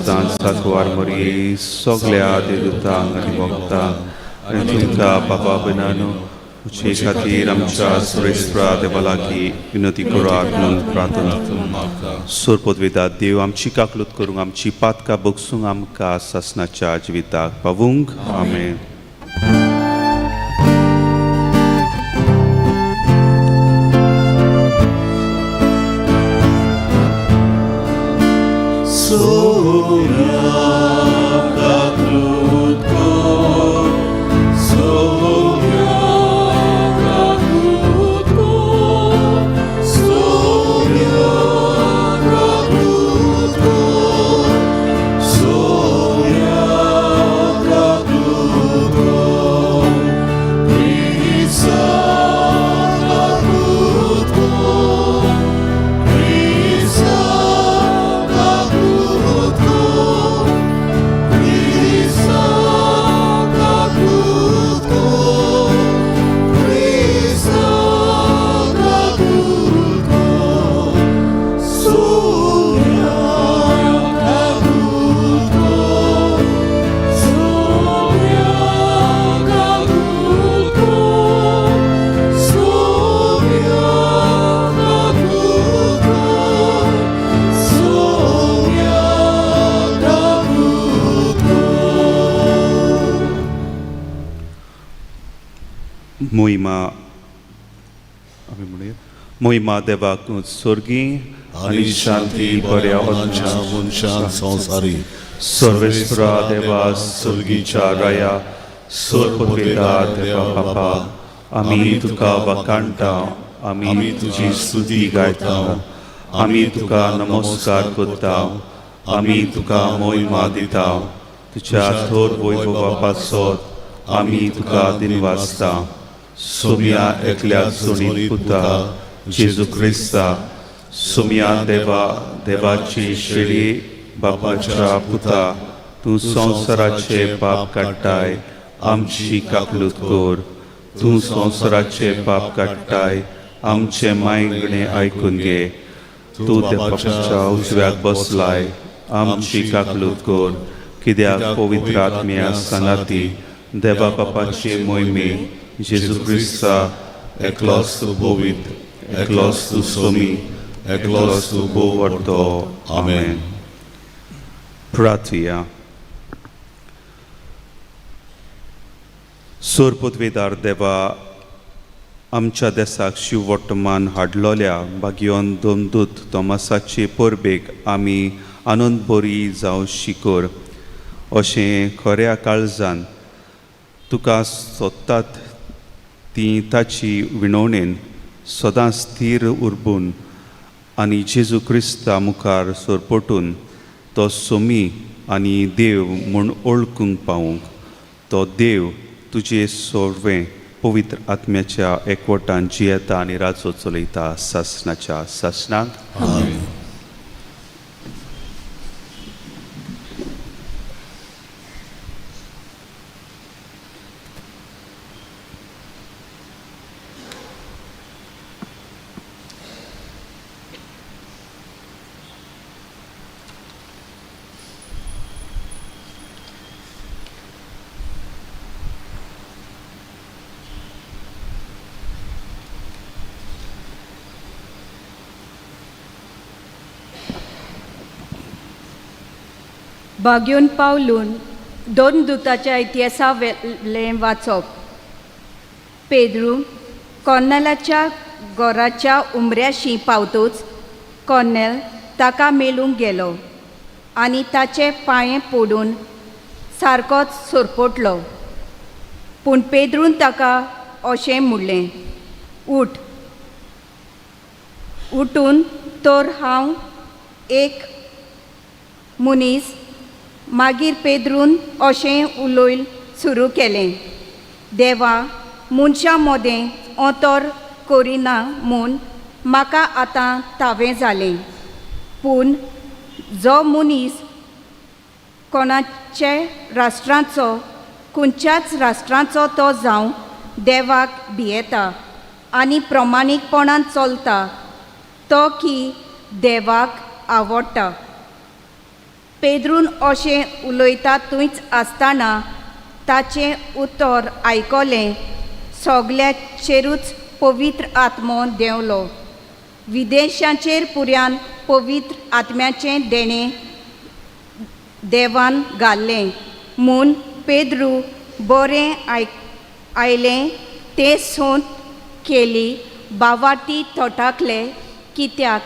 कॉन्स्तांत साकवार मरिये सगळ्या देवदूतांक आनी भक्तांक आनी तुमकां बाबा भयणांनो तुजे खातीर आमच्या सुरेस्प्रा देवा लागीं विनंती करात म्हणून प्रार्थना. सोरपदवेदा देव आमची काकलूत करूंक, आमची पातकां बगसूंक, आमकां सासणाच्या जिविताक पावूंक. आमेन. मोहिमा, आमी म्हणूया, मोहिमा देवाक स्वर्गी आनी शांती बऱ्या मनशा मनशान संवसारी. सर्वेस्परा देवा, स्वर्गीच्या राया, सोरपवेदा देवा बापा, आमी तुका वाखाणटा, आमी तुजी स्तुती गायता, आमी तुका नमस्कार करता, आमी तुका मोहिमा दिता. तुज्या थोर वैभवा पासत आमी तुका दिनवासता. सोम्या एकल्या जोडीत पुता जेजू क्रिस्ता, सोम्या देवा, देवाची शेळी, बापाच्या पुता, तूं संवसाराचे पाप काडटाय, आमची काकलूत कर. तूं संवसाराचे पाप काडटाय, आमचे मायगणे आयकून घे. तूं देवाच्या उजव्याक बसलाय, आमची काकलूत कर. कित्याक पवित्र आत्म्या सांगाती देवा बापाचे मोहिमे जेजू क्रिस्ता एकलोच तूं पवित्र, एकलोच तूं सोमी, एकलोच तूं भोववर्तो. आमेन. प्रार्थुया. सोरपदवेदार देवा, आमच्या देसाक शिववर्तमान हाडलोल्या बागयोन दोमदूत तोमासाचे परबेक आमी आनंद बरी जावं शिकोर अशें खऱ्या काळजान तुका सोदतात ती ताची विणवणेन सदांच स्थीर उरबून आनी जेजू क्रिस्ता मुखार सोरपटून तो सोमी आनी देव म्हूण ओळखूंक पावूंक, तो देव तुजे सोरवें पवित्र आत्म्याच्या एकवटान जियेता आनी राजो चलयता सासणाच्या सासणाक. आमेन. बागयोन पावलून दोन दुताच्या इतिहासा वेलें वाचप. पेद्रू कॉर्नेलाच्या गोराच्या उमऱ्याशी पावतूच कॉर्नेल ताका मेळूंक गेलो आनी ताचे पांये पडून सारकोच सोरपोटलो. पूण पेद्रून ताका अशें म्हणलें, उठ, उठून तर हांव एक मनीस. मागीर पेद्रून अशें उलोवन सुरू केलें, देवा, मनशां मदें अंतर करिना म्हूण म्हाका आतां तावें जालें. पूण जो मनीस कोणाचे राष्ट्रांचो, खंयच्याच राष्ट्रांचो तो जावं, देवाक भियेता आनी प्रमाणीकपणान चलता तो की देवाक आवडटा. पेद्रून अशें उलयता थंयच आसतना ताचें उतर आयकलें. सगल्याचेरूच पवित्र आत्मो देंवलो. विदेशांचेर पुऱ्यान पवित्र आत्म्याचें देणें देवान घाल्लें म्हूण पेद्रू बरें आयलें तें सोंत केली. बावाटी थटाकले कित्याक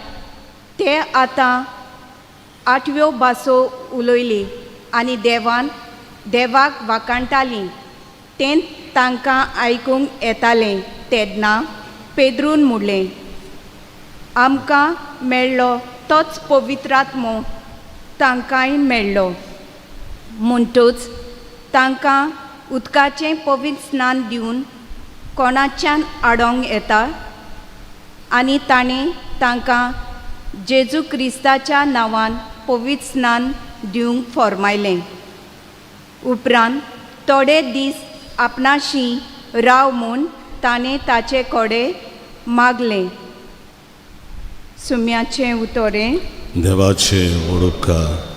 ते आतां आठव्यो भासो उलयली आनी देवान देवाक वाखाणटालीं तें तांकां आयकूंक येतालें. तेन्ना पेद्रून म्हणलें, आमकां मेळ्ळो तोच पवित्रात्मो तांकांय मेळ्ळो. म्हणटूच तांकां उदकाचें पवित्र स्नान दिवन कोणाच्यान आडोंक येता. आनी ताणें तांकां जेजू क्रिस्ताच्या नांवान पवित्र स्नान दिवंक फॉर्मायलें. उपरांत थोडे दीस आपणाशी राव म्हूण ताणें ताचे कडेन मागलें. सुम्याचें उतरें. देवाचे उपकार.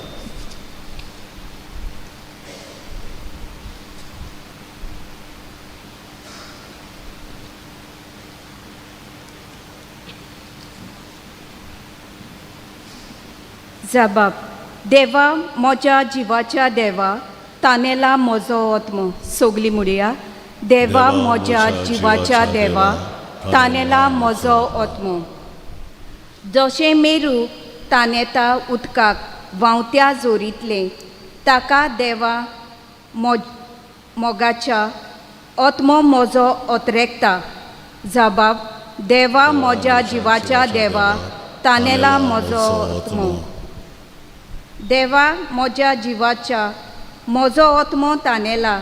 जबाब. देवा म्हज्या जिवाच्या देवा, तानेला म्हजो आत्मो. सगली म्हणया, देवा म्हज्या जिवाच्या देवा, तानेला म्हजो आत्मो. जशें मेरू तानेता उदकाक व्हांवत्या जोरींतलें, ताका देवा मोगाच्या आत्मो म्हजो अत्रेकता. जबाब. देवा म्हज्या जिवाच्या देवा, तानेला म्हजो आत्मो. देवा म्हज्या जिवाच्या म्हजो आत्मो तानेला.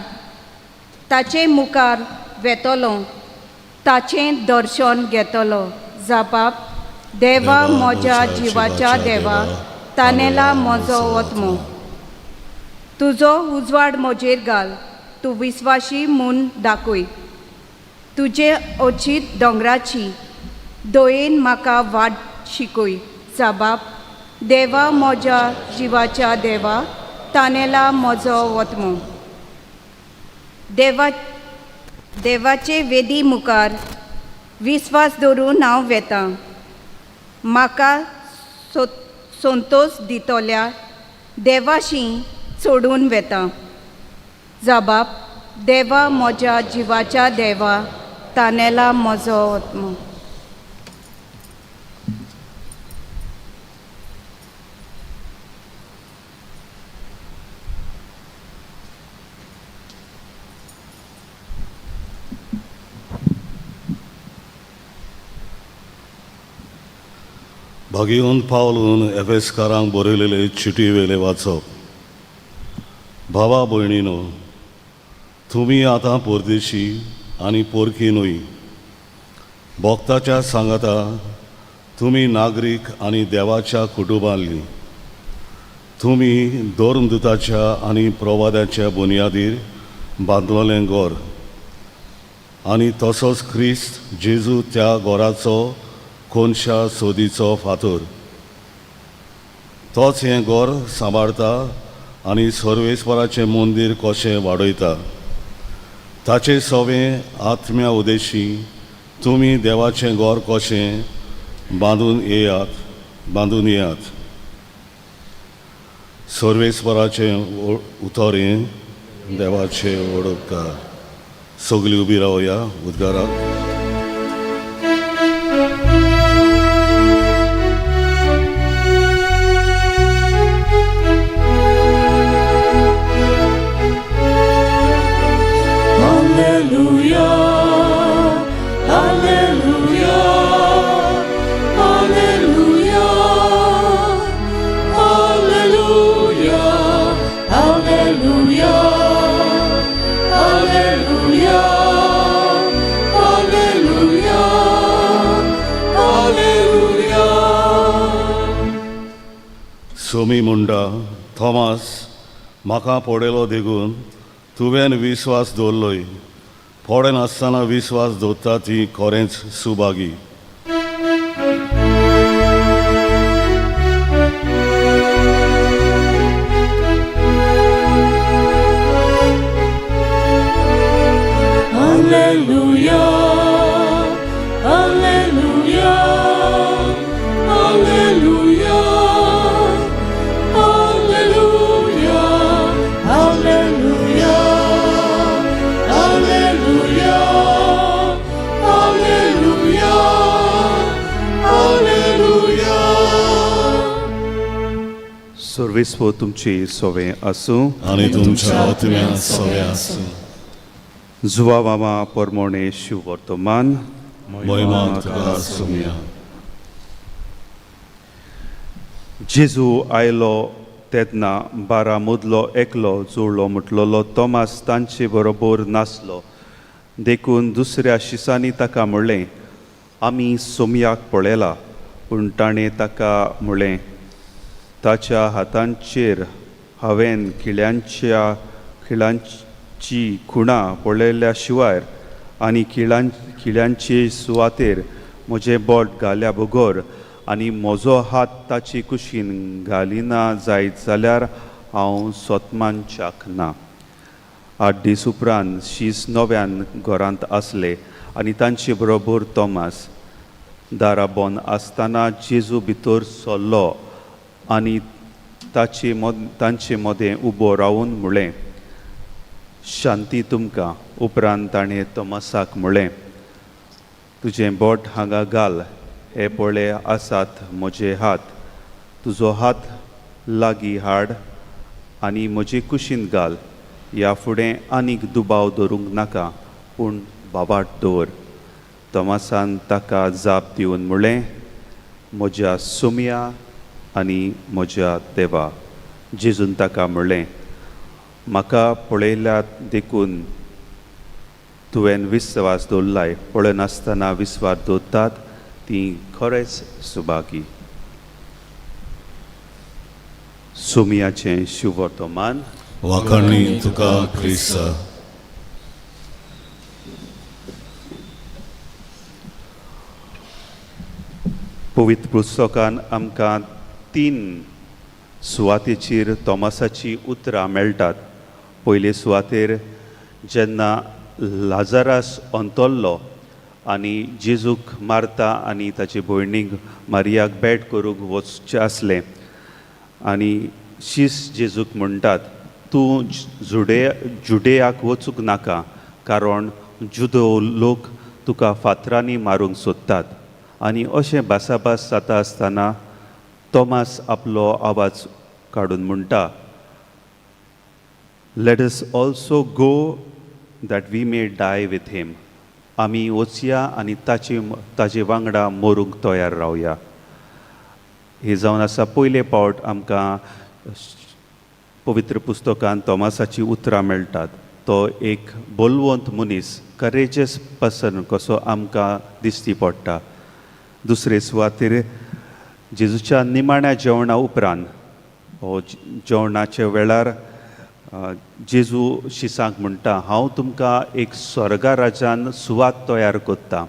ताचे मुखार वेतलो, ताचें दर्शन घेतलो. जबाब. देवा म्हज्या जिवाच्या देवा, तानेला म्हजो आत्मो. तुजो उजवाड म्हजेर घाल, तूं विस्वाशी म्हूण दाखय. तुजे अचीत दोंगराची दयेन म्हाका वाट शिकय. जबाब. देवा म्हज्या जिवाच्या देवा, तानेला म्हजो आत्मो. देवा देवाचे वेदी मुखार विस्वास दवरून हांव वेतां. म्हाका संतोश दितल्या देवाशी चडून वेता. जबाब. देवा म्हज्या जिवाच्या देवा, तानेला म्हजो आत्मो. भागीवन पावलून एफेसकारांक बरयलेले चिटी वेले वाचप. भावा भयणीनो, तुमी आतां परदेशी आनी पोरकी न्हय. भक्ताच्या सांगाता तुमी नागरीक आनी देवाच्या कुटुंबांतली. तुमी धर्मदुताच्या आनी प्रवादाच्या बुन्यादीर बांदलेलें घर आनी तसोच क्रिस्त जेजू त्या घराचो कोनशा सोदीचो फातर. तोच हें घर सांबाळता आनी सर्वेस्वराचें मंदीर कशें वाडयता. ताचे सवें आत्म्या उदेशी तुमी देवाचें घर कशें बांदून येयात. सर्वेस्वराचें उतर हें देवाचें व्हड उपकार. सगळीं उबी रावया उद्गाराक. सोमी मुंडा थॉमास, म्हाका पडयलो देखून तुवें विस्वास दवरलोय. पडनासतना विस्वास दवरता ती खरेंच सुभागी. सर्वेस्व तुमची सोवे आसूं. आनी तुमच्या आत्म्यान सवे आसूं. जुवा मामा परमोणे शिव वर्तमान. महिमा तुका सोम्या. जेजू आयलो तेन्ना बारा मदलो एकलो जुळ्ळो म्हटलेलो तोमास तांचे बरोबर नासलो. देखून दुसऱ्या शिसांनी ताका म्हणलें, आमी सोमयाक पळयला. पूण ताणें ताका म्हणलें, ताच्या हातांचेर हांवें खिळांची खुणां पळयल्या शिवाय आनी खिळ्यांचे सुवातेर म्हजें बोट घाल्या बगर आनी म्हजो हात ताचे कुशीन घालिना जायत जाल्यार हांव सोतमानच्याक ना. 8 दीस उपरांत शीस नव्यान घरांत आसले आनी तांचे बरोबर तोमास. दारां बंद आसतना जेजू भितर सरलो आनी तांचे मदें उबो रावून म्हणलें, शांती तुमकां. उपरांत ताणें तोमासाक म्हणलें, तुजें बोट हांगा घाल, हे पळय आसात म्हजे हात, तुजो हात लागीं हाड आनी म्हजे कुशीन घाल. ह्या फुडें आनीक दुबाव दवरूंक नाका, पूण बाबाट दवर. तोमासान ताका जाप दिवन म्हणलें, म्हज्या सोमया आनी म्हज्या देवा. जेजून ताका म्हणलें, म्हाका पळयल्यात देखून तुवें विस्वास दवरलाय, पळयनासतना विस्वास दवरतात ती खरेंच सुभागी. सोमयाचें शिववर्तमान. वाखाणी तुका क्रिस्ता. पवित्र पुस्तकान आमकां 3 सुवातेचेर तोमासाची उतरां मेळटात. पयले सुवातेर जेन्ना लाजरास अंतरलो आनी जेजूक मारता आनी ताचे भयणीक मारियाक भेट करूंक वचचें आसलें आनी शीस जेजूक म्हणटात, तूं जुडेयाक वचूंक नाका, कारण जुदो लोक तुका फातरांनी मारूंक सोदतात. आनी अशें भासाभास जाता आसतना तोमास आपलो आवाज काडून म्हणटा, let us also go that we may die with him. आमी वचया आनी ताचे वांगडा मरूंक तयार रावया. हे जावन आसा पयले पावट आमकां पवित्र पुस्तकान तोमासाची उतरां मेळटात. तो एक बलवंत मनीस, करेजस पर्सन कसो आमकां दिश्टी पडटा. दुसरे सुवातेर जेजूच्या निमाण्या जेवणा उपरांत हो जेवणाच्या वेळार जेजू शिसांक म्हणटा, हांव तुमकां एक स्वर्गा राजान सुवात तयार करता.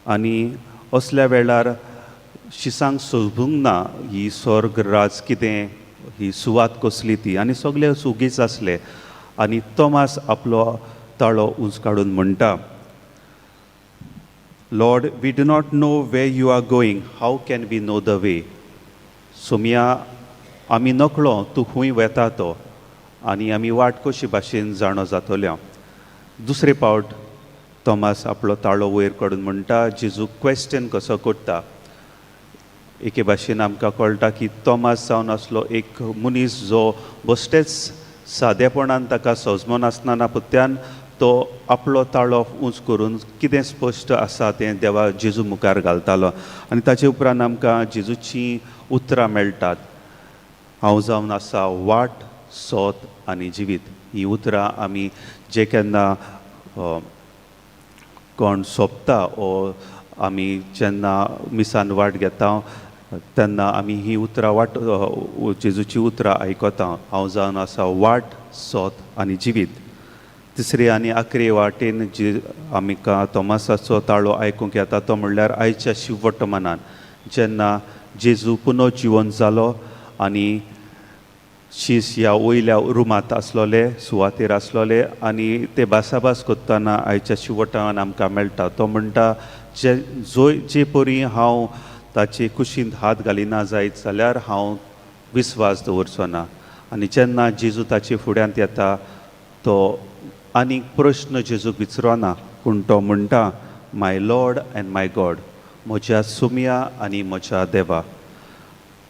आनी असल्या वेळार शिसांक सोदूंक ना ही स्वर्ग राज कितें, ही सुवात कसली ती, आनी सगळे सुगीच आसले. आनी तोमास आपलो ताळो उंच काडून म्हणटा, Lord, we do not know where you are going, how can we know the way? Somiya, आमी नकळो तूं खंय वेता तो, आनी आमी वाट कशी भाशेन जाणो जातल्या. दुसरे पावट तोमास आपलो ताळो वयर काडून म्हणटा, जेजू क्वेश्चन कसो करता. एके भाशेन आमकां कळटा की तोमास जावन आसलो एक मनीस जो बश्टेच सादेपणान ताका सजमनासतना पुत्यान तो आपलो ताळो उंच करून कितें स्पश्ट आसा तें देवा जेजू मुखार घालतालो. आनी ताचे उपरांत आमकां जेजूचीं उतरां मेळटात, हांव जावन आसा वाट, सोत आनी जिवीत. हीं उतरां आमी जे केन्ना कोण सोंपता ओ आमी जेन्ना मिसान वाट घेता तेन्ना आमी हीं उतरां वाट जेजूचीं उतरां आयकता, हांव जावन आसा वाट, सोत आनी जिवीत. तिसरे आनी आखरे वाटेन जे आमकां तोमासाचो ताळो आयकूंक येता तो म्हणल्यार आयच्या शिववर्तमानान जेन्ना जेजू पुनः जिवन जालो आनी शीस ह्या वयल्या रुमांत आसलोले, सुवातेर आसलोले आनी ते भासाभास करतना आयच्या शिवटान आमकां मेळटा. तो म्हणटा, जे परी हांव ताचे कुशींत हात घालिना जायत जाल्यार हांव विस्वास दवरचो ना. आनी जेन्ना जेजू ताचे फुड्यांत येता तो आनीक प्रश्न जेजूक विचारना, पूण तो म्हणटा, my Lord and my God, म्हज्या सुमया आनी म्हज्या देवा.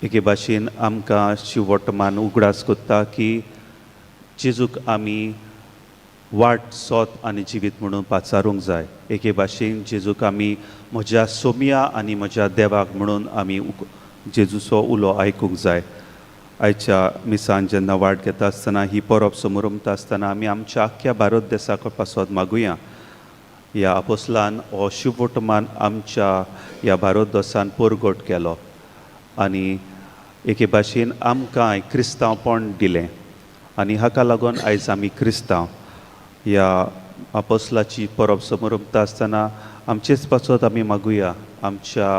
एके भाशेन आमकां शिववर्तमान उगडास कोत्ता की जेजूक आमी वाट सोत आनी जिवीत म्हणून पाचारूंक जाय. एके भाशेन जेजूक आमी म्हज्या सोमया आनी म्हज्या देवाक म्हणून आमी जेजूचो उलो आयकूंक जाय. आयच्या मिसान जेन्ना वाट घेता आसतना ही परब समोरमता आसतना आमी आमच्या आख्ख्या भारत देसाक पासत मागुया. ह्या आपोसलान हो शिववर्तमान आमच्या ह्या भारत देसान परगट केलो आनी एके भाशेन आमकांय क्रिस्तांवपण दिलें आनी हाका लागून आयज आमी क्रिस्तांव. ह्या आपोसलाची परब समोरमता आसतना आमचेच पासत आमी मागुया, आमच्या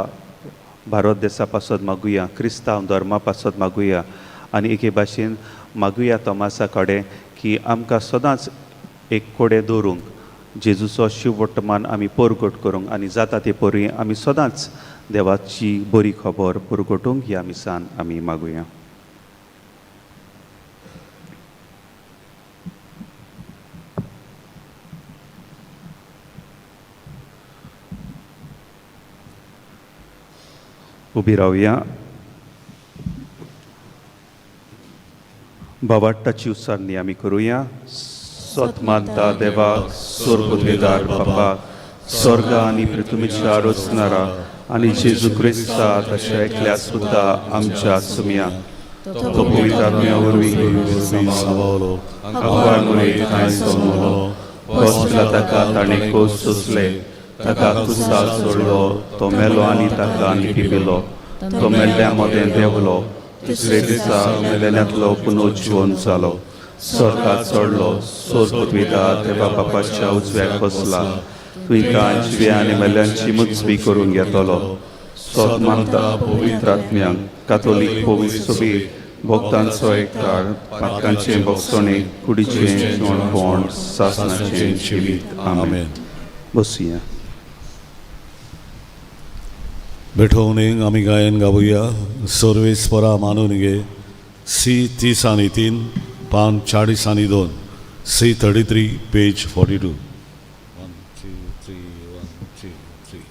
भारत देसा पासत मागुया, क्रिस्तांव धर्मा पासत मागुया आनी एके भाशेन मागुया तोमासा कडेन की आमकां सदांच एक कोडे दवरूंक जेजूचो शिववर्तमान आमी परगट करूंक आनी जाता ते परी आमी सदांच देवाची बरी खबर परगटूंक ह्या मिसान आमी मागुया. उबी रावया. बाबाट्टाची उच्चारणी आमी करुया. सत मानता देवाक, स्वर्गुद्वेदार बापाक, स्वर्ग आनी पृथ्वीच्या रचणारा आनी जेजू क्रिस्ता ताच्या एकल्या सुद्दां आमच्या सुमया, तो पवित्र आत्म्या वरवीं साबावलो आव्हान वरवीं थंय जल्मलो, कोसला ताका ताणें कोस सोंसले, ताका कुसार सोडलो, तो मेलो आनी ताका निटिपिलो, तो मेल्ल्या मदें देंवलो, तिसरे दिसा मेल्ल्यांतलो पुनर्जिवन जालो, स्वर्गात चडलो, स्वर्गद्विता देवा बापाच्या उजव्याक बसला, तुंय जिव्या आनी मेल्ल्यांची मुजबी करून घेतलो. सोत मानता पवित्र आत्म्यांक, कातोलीक पवित्र सोबी भक्तांचो एकठार, पातकांचें भोगसणें, कुडीचें जिवणपण, सासणाचें जिवीत. आमेन. बसुया. भेटवणेक आमी गायन गावया सर्वेस्परा मानून घे. सी 30 आनी 3, पान 40 आनी 2, C 33, page 42. 1 2 3 1 2 3.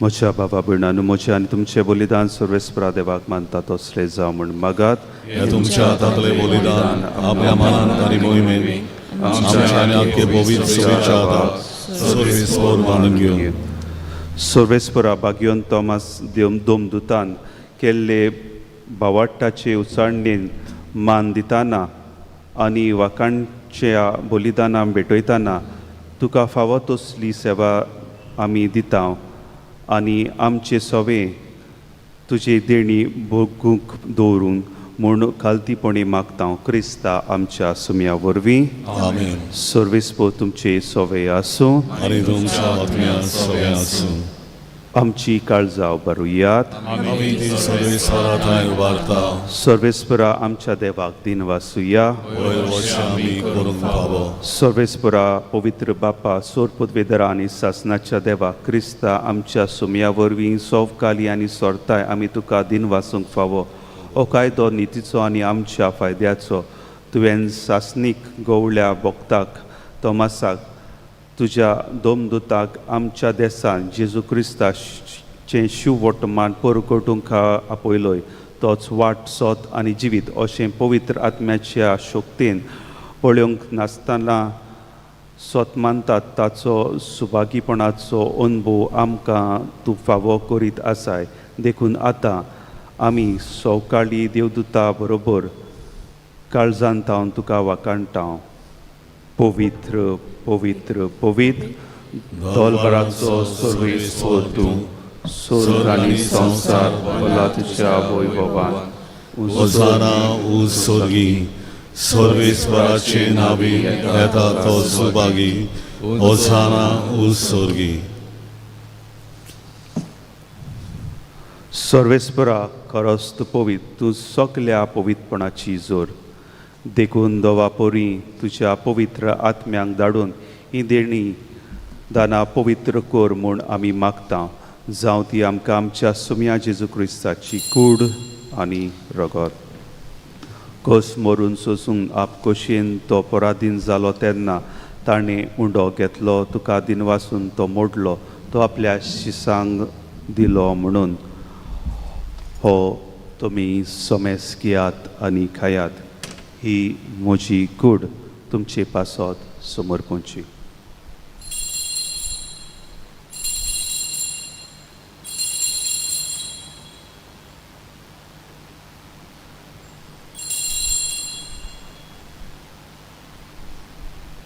म्हज्या बाबा भयणांनो, म्हजें आनी तुमचें बलिदान सर्वेस्परा देवाक मानता तसलें जावं म्हूण मागात. हे तुमच्या हातांतले बलिदान आपल्या मनान आनी मोहिमेन आमच्या आनी आख्खे पवित्र सभेच्या हातात सर्वेस्पर मानून घेवन. सर्वेस्परा बागयोन तोमास दोमदुतान केल्ले बावाट्टाचे उचारणेन मान दिताना आनी वाकांच्या बलिदानां भेटयताना तुका फावो तसली सेवा आमी दिता आनी आमचे सवे तुजे देणी भोगूंक दवरूंक म्हूण खालतीपणी मागता क्रिस्ता आमच्या सुम्या वरवीं. आमेन. सर्वेस्पर तुमचे सवे आसूं आनी तुमच्या आत्म्या सगळे आसूं. आमची काळजां उबारुयात. आमी ती सर्वेस्परा थंय उबारता. सर्वेस्परा आमच्या देवाक दिन वासुया. वयर वशें आमी करूंक फावो. सर्वेस्परा पवित्र बापा, सोरपुदवेदरा आनी सासनाच्या देवा, क्रिस्ता आमच्या सुमया वरवीं सोवकाली आनी सोरताय आमी तुका दिन वासूंक फावो. हो कायदो नितीचो आनी आमच्या फायद्याचो. तुवें सासणीक गवळ्या भोक्ताक तोमासाक तुज्या दोमदुताक आमच्या देसान जेजू क्रिस्ता चें शिववर्तमान परगटूंक आपयलोय तोच वाट सोत आनी जिवीत अशें पवित्र आत्म्याच्या शक्तीन पळोवंक नासतना सोत मानतात ताचो सुभागीपणाचो अनुभव आमकां तूं फावो करीत आसाय. देखून आतां आमी सवकाळी देवदूता बरोबर काळजान तावन तुका वाखाणटा. पवित्र पवित्र पवित्र दोलभराचो सर्वेस्पर तूं, स्वर्ग आनी संवसार भरला तुज्या वैभवान. ओजाना उत्सर्गी सर्वेस्पराचे नावी येता तो सुभागी. ओजाना उत्सर्गी. सर्वेस्परा खरोच तूं पवित्र, तूं सगल्या पवित्रपणाची जोर. देखून दवा परी तुज्या पवित्र आत्म्यांक धाडून ही देणी दानां पवित्र कर म्हूण आमी मागता. जावं ती आमकां आमच्या सुम्या जेजू क्रिस्ताची कूड आनी रगत. कस मरून सोसूंक आपकोशेन तो पराधीन जालो तेन्ना ताणें उंडो घेतलो, तुका दिनवासून तो मोडलो, तो आपल्या शिसांक दिलो म्हणून हो तुमी सोमेस घेयात आनी खायात, ही म्हजी कूड तुमचे पासत समर्पूंची.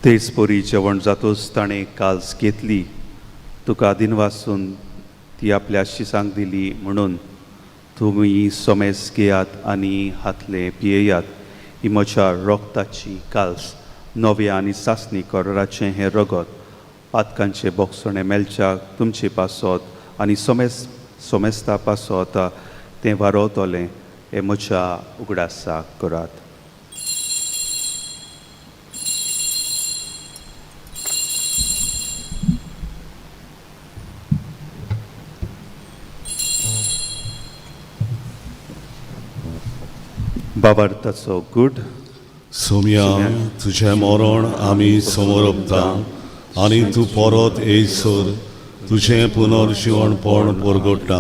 तेच परी जेवण जातूच ताणें काल्स घेतली, तुका दिनवासून ती आपल्या शिसांक दिली म्हणून तुमी सोमेस घेयात आनी हातले पियेयात, ही म्हज्या रोगताची काल्स, नव्या आनी सासणी कराराचें हें रगत पातकांचें बोगसणें मेळच्याक तुमचे पासत आनी सोमेस्ता पासत तें वारोवतलें, हें म्हज्या उगडासाक करात. बाबार्थाचो गूढ. सोम्या तुझें मरण आमी समोर आनी तूं परत येयसर तुझें पुनर्जिवणपण परगट्टा.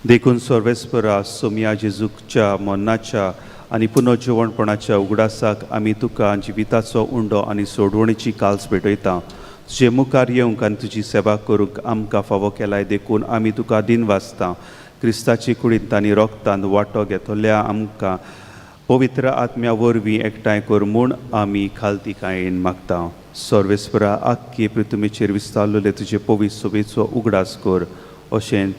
देखून सर्वेस्परा सोम्या जेजूच्या मरणाच्या आनी पुनर्जिवणपणाच्या उगडासाक आमी तुका जिविताचो उंडो आनी सोडवणीची काल्स भेटयता. तुजे मुखार येवंक आनी तुजी सेवा करूंक आमकां फावो केलाय देखून आमी तुका दिनवासता. क्रिस्ताची कुडींत आनी रोगतान वांटो घेतल्या आमकां पवित्र आत्म्या वरवीं एकठांय कर म्हूण आमी खालतीकायेन मागता. सर्वेस्परा आख्खे पृथ्वीचेर विस्तारलेले तुजे पवित्र सोबेचो उगडास कर. अशें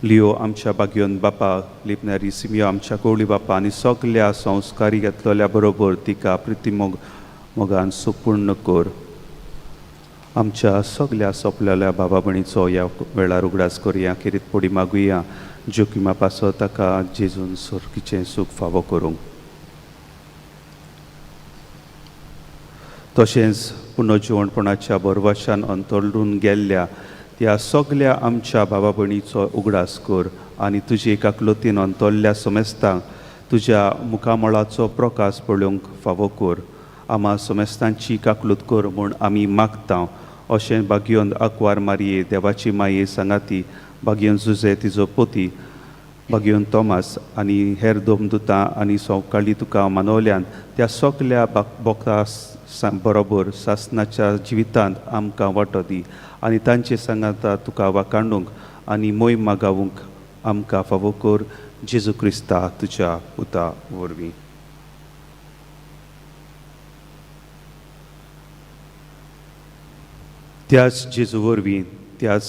लियो आमच्या बागयोन बापा, लिपनारी सिमियो आमच्या कोवळी बापा आनी सगल्या संस्कारी घेतलेल्या बरोबर तिका प्रिती मोगान सुपूर्ण कर. आमच्या सगल्या सोंपलेल्या बाबा भयणीचो ह्या वेळार उगडास करुया, खेरीत पडी मागुया जोखिमा पासत ताका जेजून सर्गीचें सूख फावो करूंक. तशेंच पुनर्जिवणपणाच्या बरवाशान अंतरून गेल्ल्या त्या सगल्या आमच्या बाबा भयणीचो उगडास कर आनी तुजे काकलोतीन अंतरल्या सोमेस्तांक तुज्या मुखामळाचो प्रकाश पळोवंक फावो कर. आमा सोमेस्तांची काकलूत कर म्हूण आमी मागता. अशें बागयोन आंकवार मारये देवाची माये सांगाती बागयोन जुजे तिजो पोती बागयोन तोमास आनी हेर दोमदुतां आनी सवकाळी तुका मानवल्यान त्या सगल्या बोका बरोबर सासनाच्या जिवितांत आमकां वांटो दी आनी तांचे सांगाता तुका वाखाणूंक आनी मोय मागावूंक आमकां फावो कर. जेजू क्रिस्ता तुज्या पुता वरवीं. त्याच जेजू वरवीं त्याच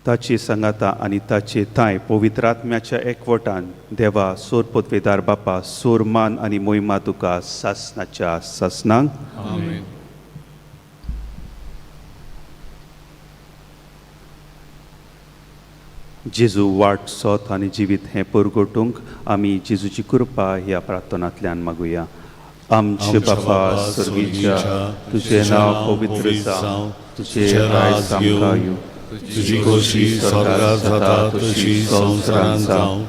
ताचे सांगाता आनी ताचे थांय पवित्र आत्म्याच्या एकवटान देवा सोर पदवेदार बापा सोर मान आनी मोहिमा तुका सासनाच्या सासनांक. जेजू वाट सोत आनी जिवीत हें परगटूंक आमी जेजूची कृपा ह्या प्रार्थनांतल्यान मागुया. आमचे बापा सर्गीच्या, तुजें नांव पवित्र जावं, तुजें राज आमकां येवं, तुजी खोशी स्वर्गार जाता तशी संवसारांत जावं.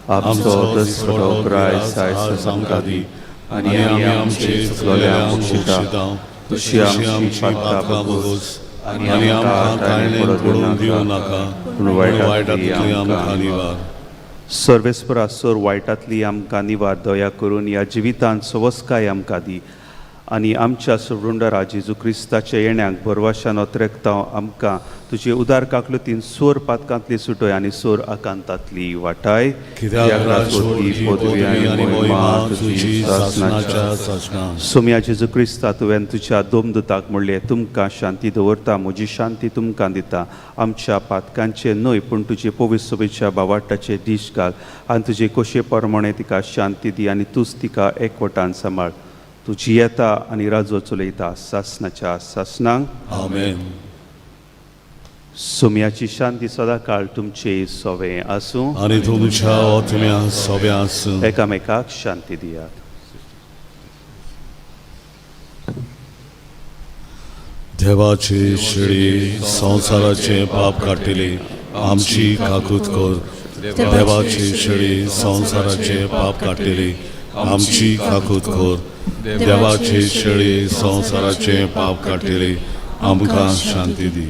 आमचो दसवटो ग्रास आयज आमकां दी आनी आमी आमचे चुकलेल्यांक बक्षिता तशी आमची पातकां भोगोस आनी आमकां ताळणेन पडूंक दिवं नाका, पूण वायटांतली वायटांतली आमकां आमकां निवार. सर्वेस्परा सोर वायटांतली आमकां निवार दया करून ह्या जिवितांत सवस्काय आमकां दी आनी आमच्या सुवृंडरा जेजू क्रिस्ताच्या येण्याक भरवाशान अत्रेकता आमकां तुजे उदार काकलुतीन सोर पातकांतली सुटय आनी सोर आकांतांतली वाटाय. कित्याक राजवटी, पदवी आनी मोहिमा तुजी सासणाच्या सासणा. सोम्या जेजू क्रिस्ता, तुवें तुज्या दोमदूताक म्हणलें, तुमकां शांती दवरता, म्हजी शांती तुमकां दिता. आमच्या पातकांचे न्हय पूण तुजे पवित्र सभेच्या बावाटाचे दीश घाल आनी तुजे कोशे प्रमाणे तिका शांती दी आनी तूंच तिका एकवटान सांबाळ. तूं जियेता आनी राजो चलयता सासणाच्या सासणांक. आमेन. सोम्याची शांती सदांकाळ तुमचे सोवे आसूं. आनी तुमच्या ओतम्या सोब्या आसूं. एकामेकाक शांती दियात. देवाची शेळी संवसाराचे पाप काडटली, आमची काकूत कर. देवाची शेळी संवसाराचे पाप काडटली, आमची काकूत कर. देवाची शेळी संवसाराचे पाप काडटली, आमकां शांती दी.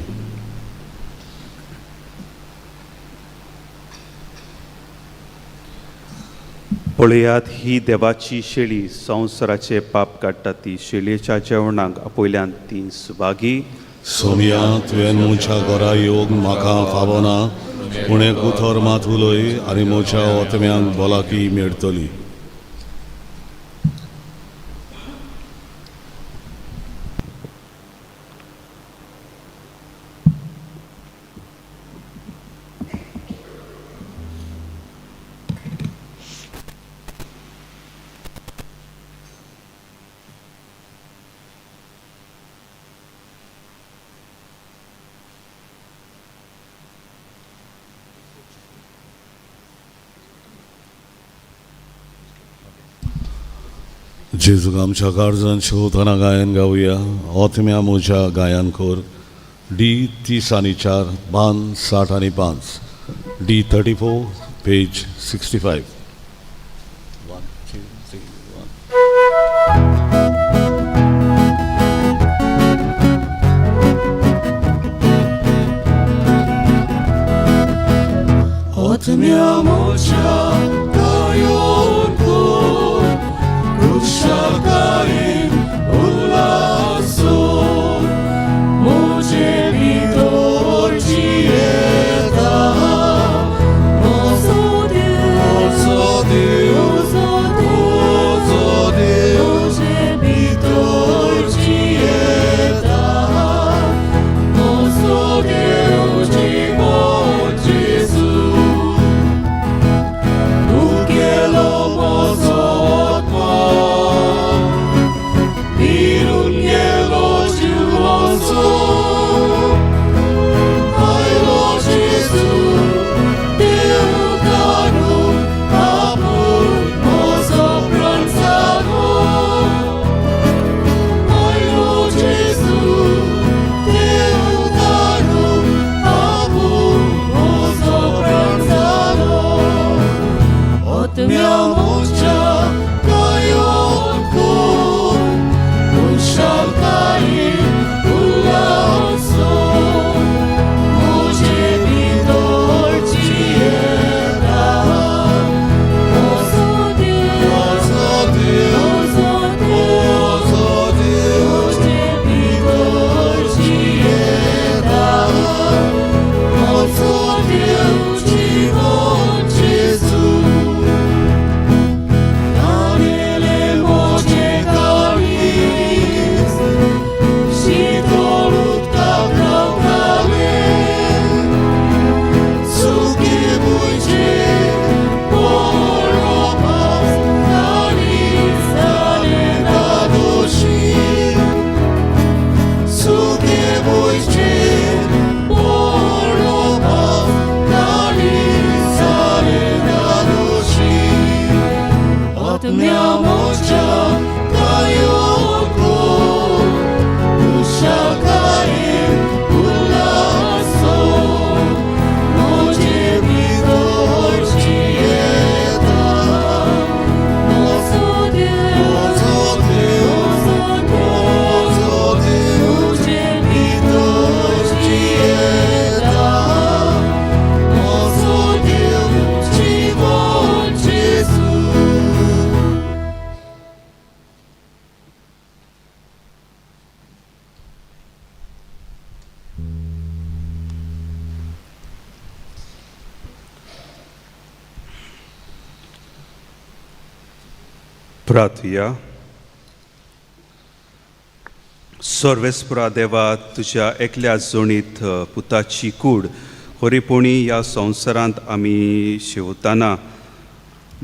पळयात ही देवाची शेळी संवसाराचे पाप काडटा. ती शेळयेच्या जेवणाक आपयल्यान ती सुभागी. सोमिया, तुवें म्हज्या घरा येवंक म्हाका फावना, पूण एक उतर मात उलय आनी म्हज्या ओतम्यांक भलायकी मेळटली. जेजूक आमच्या काळजान शिवतना गायन गावया. ओतम्या म्हज्या गायन कर. डी 34, बान 65, D 34, page 65. 1 2 3 1. Otmia moja gayon ko, Kushakaim ulaso, Moje bidor jieta, Mozo Deus, Mozo Deus, Moje bidor jieta, Mozo Deus de bom Jesus. Ukelo mozo otmo, Irungelo juoso, Ailo Jesu, Deutanu, Apur mozo pransago. Ailo Jesu, Deutanu, Apur mozo pransago. Otmia moja gayon ko, Ushalkai ulaso, Moje bidor jieta, Mozo Deus, Mozo Deus, Moje bidor jieta, Mozo Deus de bom Jesus. Danele moje karis, Shitolut kakraukale, Suki buje, Poropas, Karis, Danela doshi. Suki buje, Poropas, Karis, Danela doshi. Otmia moja gayon ko, Ushalkai ulaso, Moje bidor jieta, Mozo Deus, Mozo Deus, Moje bidor jieta, प्रार्थुया. सर्वेस्परा देवा, तुज्या एकल्या जोणीत पुताची कूड खरेपणी ह्या संवसारांत आमी शेवताना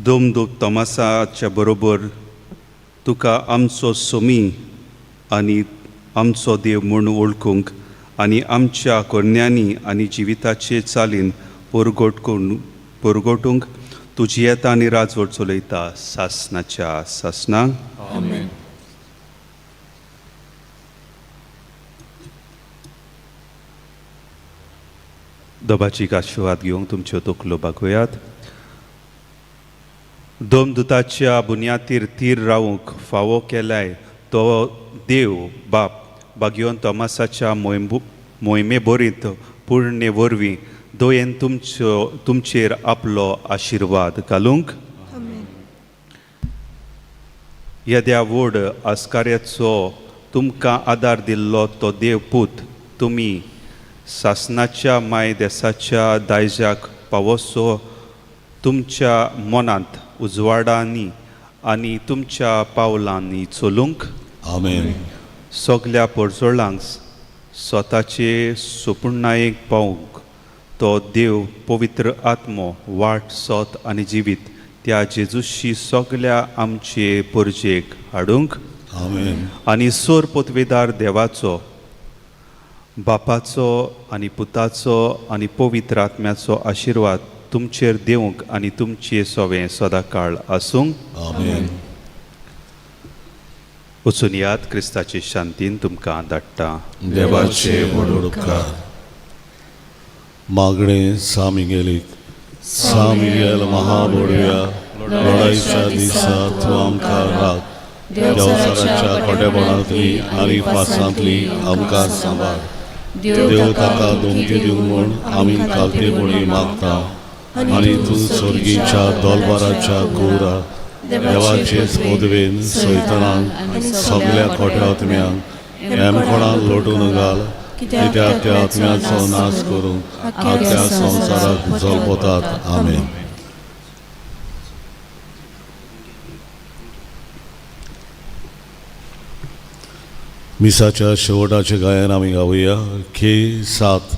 दोमदोब तोमासाच्या बरोबर तुका आमचो सोमी आनी आमचो देव म्हूण वळखूंक आनी आमच्या करण्यांनी आनी जिविताचे चालीन परगटूंक तुजी येता आनी राजवट चलयता सासनाच्या सासनाक. आमेन. दोबाची आशिर्वाद घेवंक तुमच्यो तकल्यो बागोयात. दोमदुताच्या बुन्यातीर तीर रावूंक फावो केलाय तो देव बाप बागयोन तोमासाच्या मोहिमे बोरीत पुर्णे वरवीं दयेन तुमचेर आपलो आशिर्वाद घालूंक. येद्या व्हड आस्कार्याचो तुमकां आदार दिल्लो तो देव पूत तुमी सासनाच्या माय देसाच्या दायजाक पावोसो तुमच्या मनांत उजवाडांनी आनी तुमच्या पावलांनी चलूंक. आमेन. सगल्या परजोळांक स्वताचे सुपुर्णायेक पावूंक तो देव पवित्र आत्मो वाट सोत आनी जिवीत त्या जेजूशी सगल्या आमचे परजेक हाडूंक. आमेन. आनी सोर पोतवेदार देवाचो बापाचो आनी पुताचो आनी पवित्र आत्म्याचो आशिर्वाद तुमचेर देवंक आनी तुमचे सोवें सदांकाळ आसूंक. आमेन. वचून याद क्रिस्ताचे शांतीन तुमकां धाडटा. देवाचे व्हड उपकार. मागणें सामिगेलीक. सामिगेल महाबोडव्या, लढाईच्या दिसा तूं आमकां राख, देवचाराच्या खोटेपणांतली आनी फासांतली आमकां सांबाळ. देव ताका धमकी दिवंक म्हूण आमी कालतेपणी मागता आनी तूं सर्गीच्या दोलबाराच्या कुवरा देवाचे पदवेन सैतनांक सगल्या खोट्या आत्म्यांक एमकोणाक लोटून घाल, कित्याक त्या आत्म्याचो नाश करूंक आख्या संवसाराक जल्पतात. आमेन. मिसाच्या शेवटाचें गायन आमी गावया. खे 7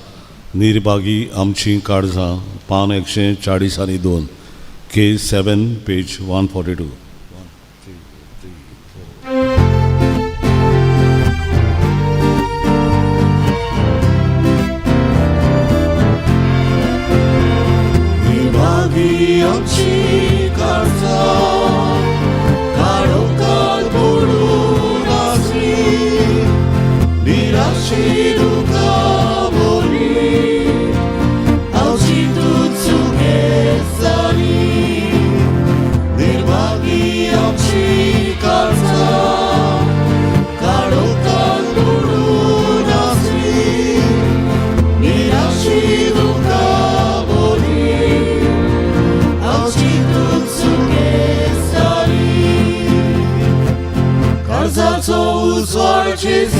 निर्भागी आमची काळजां, पान 142, के 7 पेज 142. निर्भागी आमची काळजां, काळोखांत बुडून आसली, निराशी दुखां भरली, आमची तूं चुकेत जाली. निर्भागी आमची काळजां, काळोखांत बुडून आसली, निराशी दुखां भरली, आमची तूं चुकेत जाली. काळजाचो उजवाड जेजू